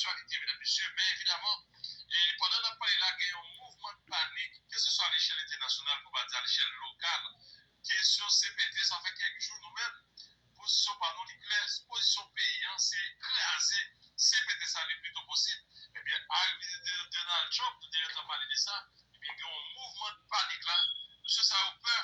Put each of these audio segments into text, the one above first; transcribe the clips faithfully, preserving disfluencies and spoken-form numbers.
aktyalite, medam, mesye, men evidaman, e pandan n ap pale la, gen yon mouvman de panik, keseswa alechèl entènasyonal, pou pa di alechèl lokal. Kesyon C P T, sa fè kèk jou, nou menm, pozisyon pa nou, li klè, pozisyon peyi an, se kraze C P T sa le pli to posib. Ebyen, arive de Donald Trump, nou te gentan pale de sa, ebyen, gen yon mouvman de panik la. Mesye sa yo pè,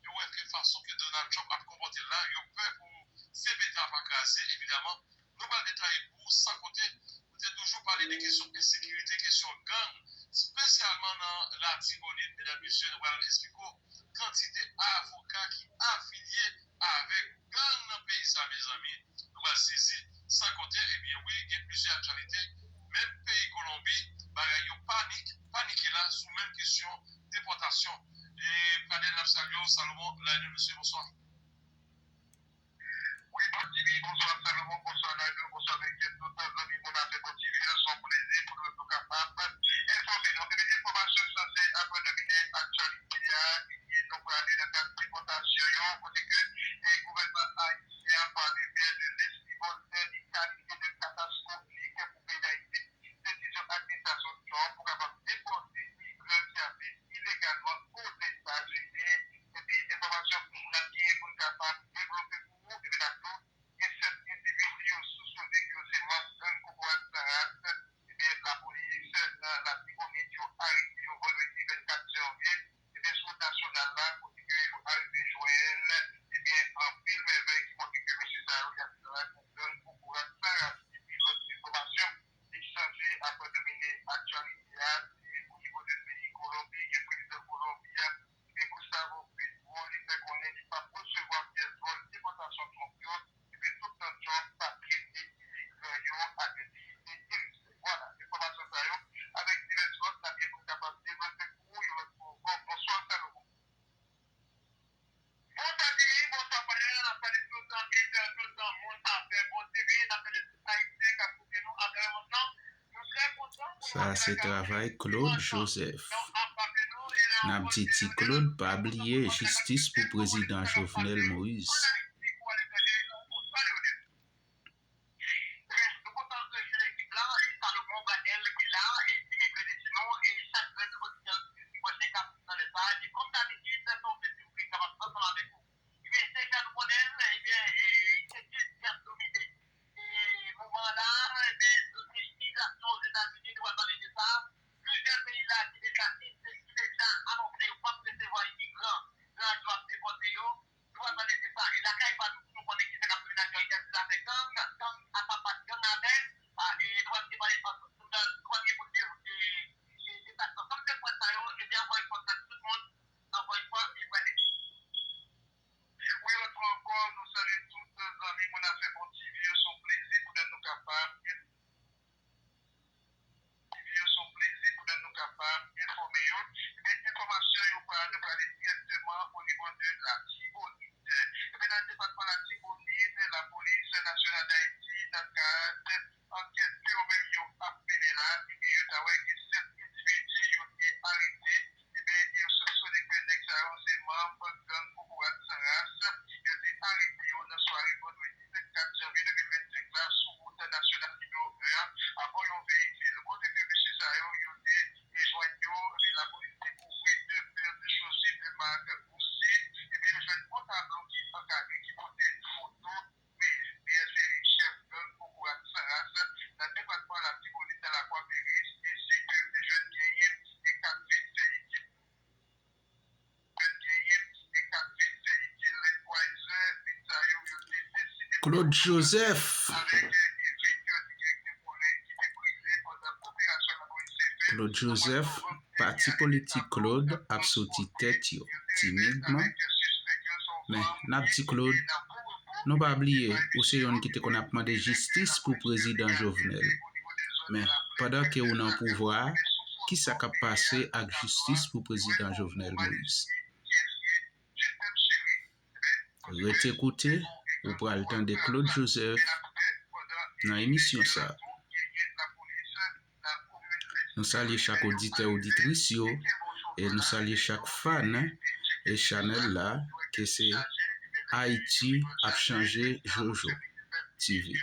yo wè ke fason ke Donald Trump ap konpòte l la, yo pè pou C P T a pa kraze, evidaman. Nou pral detaye pou ou, san konte, nou te toujou pale de kesyon ensekirite, kesyon gang, espesyalman nan Latibonit, medam, mesye, nou pral esplike w kantite avoka ki afilye avèk gang nan peyi sa, mezanmi. Nou pral sezi, san konte, ebyen wi, gen plizyè aktyalite. Menm peyi Kolonbi, bagay yo panik, panike la sou menm kesyon depòtasyon. E Pradèl, n ap salye w, Salomon, Laine, mesye, bonswa. Wi, Bon T V, bonswa Salomon, bonswa Nigel, bonswa avèk tout zanmi Moun Afè Bon T V yo. Se yon plezi pou nou kapab enfòme nou. Ebyen, enfòmasyon sanse ap domine aktyalite a, ebyen, nou prale nan kad depòtasyon yo, kote ke, e, gouvènman ayisyen an, pa entèmedyè de Leslie Voltaire, li kalifye de katastwofik pou peyi Dayiti desizyon administrasyon Trump pou kapab depòte migran ki ap viv ilegalman Ozetazini. Epi enfòmasyon n ap genyen pou n kapab devlope pou ou, epi n ap tou gen sèt endividi yo soupsone ke yo se manm gang Kokorat San Ras. Ebyen, lapolis nan Latibonit yo arete yo vandredi vennkat janvye, ebyen, sou wout nasyonal la, kote ke yo arive jwenn, ebyen, anpil mèvèy ki montre ke mesye sa yo y ap travay pou gang Kokorat San Ras. Epi lòt enfòmasyon ki sanse ap domine aktyalite a, se o nivo de peyi Kolonbi, gen prezidan Kolonbi a, ebyen, Gustavo Petro, li fè konnen li p ap resevwa pyès vòl depòtasyon Trump yo, ebyen, toutan Trump pa trete imigran yo ak diyite e respè. Vwala, enfòmasyon sa yo, avèk divès lòt, n ap gen pou n kapab devlope pou ou yo lòt fwa ankò. Bonswa, Salomon. Bonswa, Jimmy. Bonswa, Fadel. N ap salye tout entènot Moun Afè Bon T V. N ap salye tout Ayisyen k ap koute nou atravè mond lan. Nou trè kontan pou nou Sa se travay Claude Joseph. N ap di Ti Claude pa bliye jistis pou prezidan Jovenel Moïse. Ebyen, nou kontan ke jwenn ekip la, e Salomon, Pradèl ki la, e Jimmy Credit Simon, e chak grenn oditè ki branche k ap swiv nan lè sa a, e kòm dabitid, se yon plezi pou mwen kapab ansanm avèk ou. Ebyen, deja nou konnen l, ebyen, e, se jistis k ap domine, e, moman an la, ebyen, dosye imigrasyon Ozetazini, nou pral pale de sa. Plizyè peyi la ki deja, ki deja anonse yo p ap resevwa imigran, gran yo ap depòte yo. Nou pral pale de sa. E lakay pa nou, nou konnen ki sa k ap domine aktyalite a, se zafè gang, gang ak apa gang avè, a, e nou pral debate ansanm, nou pral, nou pral gen pou de, de, de, de, ansanm de pwen sa yo, ebyen, ankò yon fwa, tout moun, ankò yon fwa, e pale. Wi, yon lòt fwa ankò, nou salye tout zanmi Moun Afè Bon T V yo, se yon plezi pou nou kapab T V yo, se yon plezi pou nou kapab enfòme yo. Ebyen, enfòmasyon yo pral, nou prale dirèkteman o nivo de Latibonit. Ebyen, nan depatman Latibonit, Lapolis Nasyonal Dayiti, nan kad ankèt ke yo menm yo ap mennen la, ebyen, yo ta wè gen sèt endividi yo te arete. Ebyen, yo soupsone ke nèg sa yo se manm gang Kokorat San Ras. Yo te arete yo nan sware vandredi vennkat janvye de mil vennsenk la sou wout nasyonal nimewo en an, abò yon veyikil. Kote ke mesye sa yo, yo te jwenn yo, ebyen, lapolis dekouvri de pè de chosi de mak Gucci, epi yo jwenn yon tablo ki ankadre, ki pote foto meyè, meyè seri chèf gang Kokorat San Ras nan depatman Latibonit nan Lakwa Peris, ensi ke yo te jwenn genyen e kat vit veyikil. Jwenn genyen e kat vit veyikil Land Cruiser, vit sa yo, yo te deside Claude Joseph. Avèk, e, vit yo di ke te vole, ki te brize pandan operasyon lapolis te fè. Claude Joseph, pati politik Claude ap soti tèt yo, timidman. Men, n ap di Claude, nou pa bliye, ou se youn ki te konn ap mande jistis pou prezidan Jovenel. Men, pandan ke ou nan pouvwa a, ki sa k ap pase ak jistis pou prezidan Jovenel Moïse? Rete koute, ou pral tande Claude Joseph nan emisyon sa a. Nou salye chak oditè, oditris yo, e nou salye chak fan e chanèl la, ke se Ayiti ap chanje Jojo T V.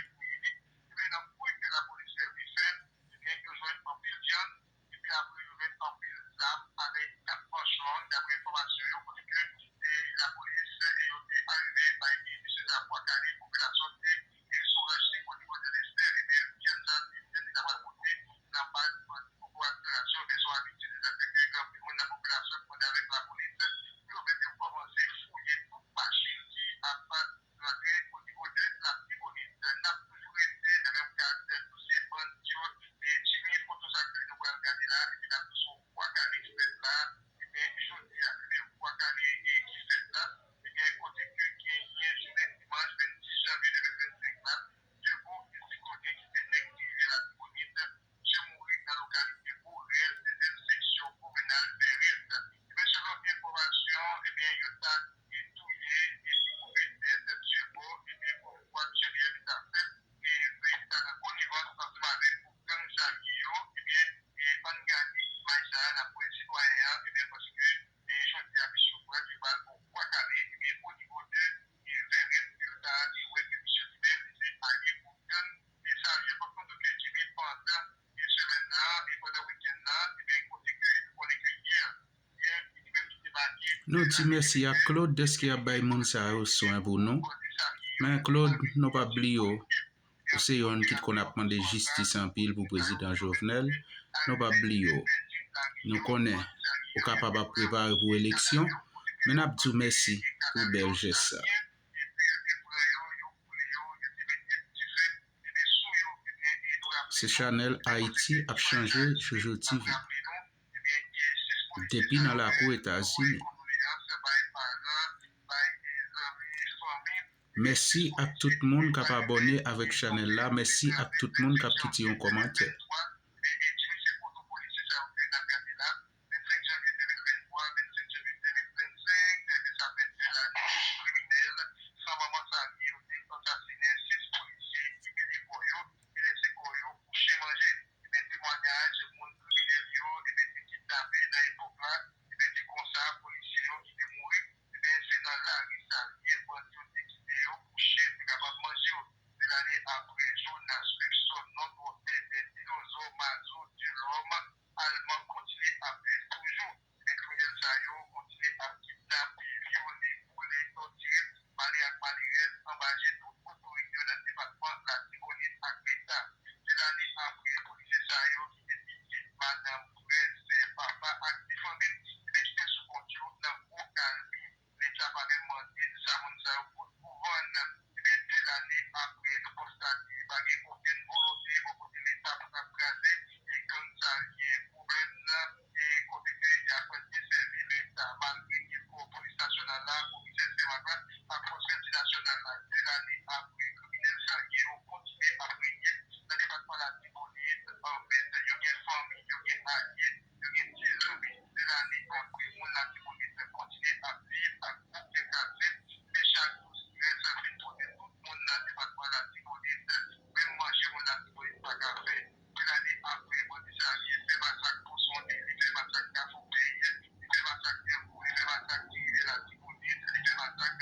Nou di mèsi ak Claude dèske ap bay moun sa yo swen pou nou. Men Claude, nou p ap bliye w. Ou se yonn ki t konn ap mande jistis anpil pou prezidan Jovenel. Nou p ap bliye w. Nou konnen ou kapab ap prepare pou eleksyon, men n ap di w mèsi pou bèl jès sa. Se chanèl Ayiti ap chanje, Jojo T V. Depi nan lakou Etazini. Mèsi ak tout moun k ap abòne avèk chanèl la. Mèsi ak tout moun k ap kite yon kòmantè. Ebyen, temwayaj moun kriminèl yo, ebyen, te kidnape nan epòk la, ebyen, te konsa, polisye yo ki te mouri, ebyen, se nan lari Savyen bandi yo te kite yo kouche, te kapab manje yo. De lane apre, Jonas, Luckson, non dwòtè, dè dinozò, mazo, dilòm, alman kontinye ap viv toujou. Ebyen, kriminèl sa yo kontinye ap kidnape, vyole, boule, tòtire, malere ak malerèz, anba je tout otorite yo nan depatman Latibonit ak Leta. De lane apre, polisye sa yo ki te pitit, madanm, frè, sè, papa ak ti fanmi l, ebyen, ki te sou kont yo nan gwo kalmi. Leta pa menm mande sa moun sa yo pot pou vann. Ebyen, de lane apre, nou konstate pa gen okenn volonte bò kote Leta pou t ap kraze e gang sa yo. Pwoblèm nan, e kote ke y ap desèvi Leta, malgre efò polis nasyonal la, komisè Sèmak la, ak fòs milti nasyonal la. De lane apre, kriminèl sa yo kontinye ap renye nan depatman Latibonit, anfèt, yo gen fanmi, yo gen alye, yo gen ti zanmi. De lane apre, moun Latibonit kontinye ap viv ak gwoup kè kase, men chak jou, estrès fin pote tout moun nan depatman Latibonit. Menm manje moun Latibonit pa ka fè. De lane apre, bandi sa yo fè masak Pòsonde, li fè masak Kafou Pèy, li fè masak Dèfou, li fè masak ki rive Latibonit, li fè masak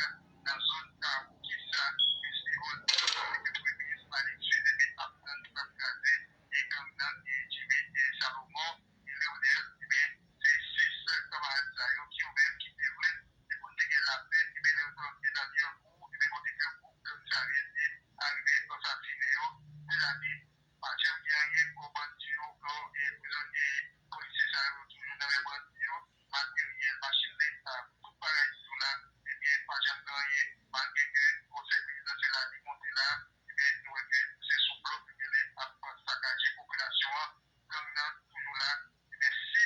nan zòn Kawou, kisa, Estivòl, kote ke Premye Minis Alex Philippe ap tann pou l ap kraze, e gang nan, e Jimmy, e Salomon, e Leonel, ebyen, se sis kanmarad sa yo ki yo menm ki te vle, e pou n te gen lapè, ebyen, lè yo te nan Lyankou, ebyen, kote ke gwoup gang sa yo ye, arive ansasinen yo, de lane, pa janm gen anyen, kò bandi yo, kò, e prizonye, polisye sa yo toujou nan men bandi yo, materyèl, machin Leta, tout bagay toujou la, ebyen, pa janm gen anyen, malgre ke konsèy prezidansyèl la, li monte la, ebyen, nou wè ke se sou blòk yo genlè ap sakaje popilasyon an, gang nan toujou la, ebyen, si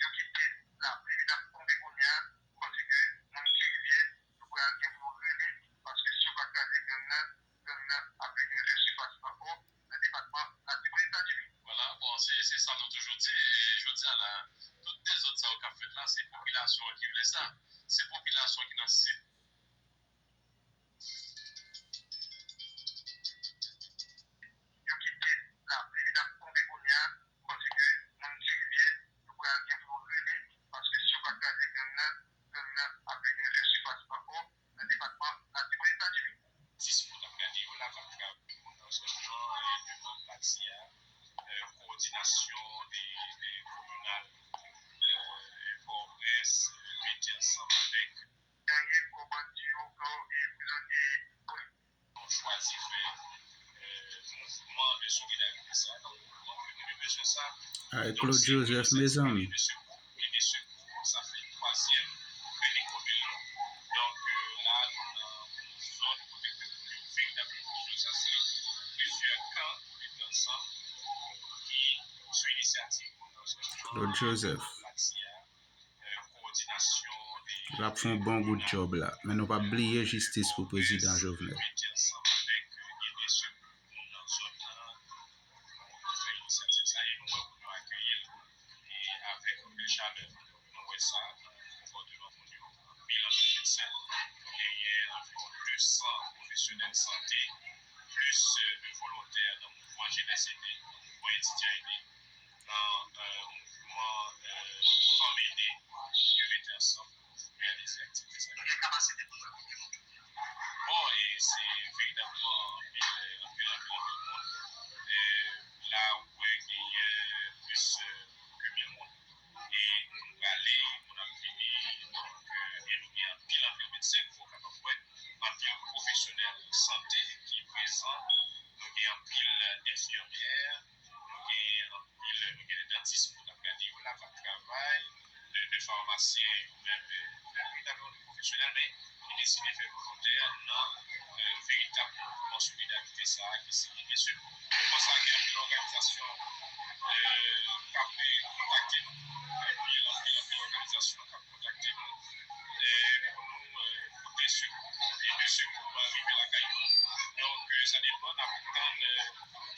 yo kite lapli vin ap tonbe kounye a, m panse ke moun Ti Rivyè, yo pral gen pou yo rele, paske si yo pa kraze gang nan, gang nan ap vin refè sifas ankò nan depatman Latibonit. Vwala, bon, se, se sa nou toujou di, e jodi a la, tout dezòd sa yo k ap fèt la, se popilasyon an ki vle sa. Se popilasyon ki nan sit. Yo kite lapli vin ap tonbe kounye a, m panse ke moun Ti Rivyè, yo pral gen pou yo rele, paske si yo pa kraze gang nan, gang nan ap vin refè sifas ankò nan depatman Latibonit. Latibonit. Sis moun ap gade yo la, k ap travay nan zòn nan, e devan pati a, e, kowòdinasyon de, de kominal, e, Pòtoprens, e, mete ansanm avèk. Dènye kò bandi yo, kò, e, prizonye. Nou chwazi fè, e, mouvman de solidarite sa, nan mouvman ke nou te bezwen sa. Ay, Claude Joseph, mezanmi. Plen de sekou, sa fè twazyèm klinik mobil nou. Donk, e, la, nou nan yon zòn kote ke nou veritableman bezwen sa, se plizyè kan ki mete ansanm, ki, sou inisyativ moun nan zòn nan, Claude Joseph. L ap fè yon bon bout djòb la, men nou p ap bliye jistis pou prezidan Jovenel. Plis, e, de volontè nan mouvman jenès ede, nan mouvman etidyan ede, nan, e, mouvman, e, fanm ede, yo mete ansanm pou reyalize aktivite sa yo. Bon, e se veritabman anpil, e, anpil, anpil, anpil moun. E la, ou wè genyen plis, e, ke mil moun. E moun prale, moun ap vini, donk, e, famasyen ou menm, e, fè veritab yon pwofesyonèl, men ki deside fè volontè nan, e, veritab mouvman solidarite sa a ki se Ede Sekou. Mouvman sa a gen anpil òganizasyon, e, k ap, e, kontakte nou, anpil, anpil, anpil òganizasyon k ap kontakte nou, e, pou nou, e, pote sekou, ede sekou a rive lakay nou. Donk, e, sa depann, n ap tann, e,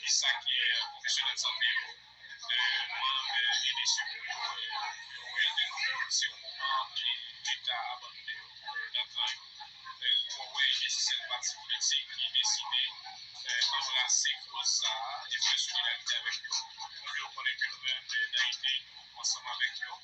kisa ke, e, pwofesyonèl sante yo, e, manm, e, Ede Sekou yo, e, yo ede nou. Se yon moman ki, Leta abandone yo, e, nan kan yo. E, pou wè Ede Sesèl pati, poutèt se ki deside, e, anbrase koz sa a e fè solidarite avèk yo. Nou vle yo konnen ke nou menm, e, nan Ede, nou ansanm avèk yo.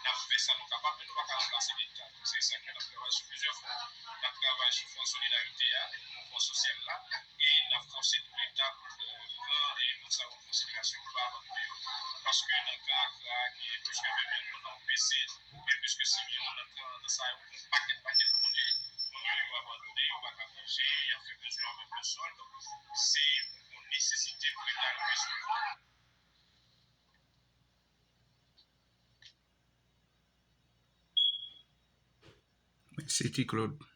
N ap fè sa nou kapab, men nou pa ka ranplase Leta. Donk, se sa ke n ap travay sou plizyè fwon. N ap travay sou fwon solidarite a, e mouvman sosyal la, e n ap fòse tou Leta pou l, e, pran, e, moun sa yo an konsiderasyon, pou l pa abandone yo. Paske nan ka Akra, gen plis ke ven mil moun, n ap bese, gen plis ke sis mil moun nan, nan sa yo, yon pakèt, pakèt moun, e moun yo, yo abandone, yo pa ka manje, y ap fè bezwen an menm le sòl. Donk, se yon nesesite pou Leta rive sou yo. Mèsi, Ti Claude.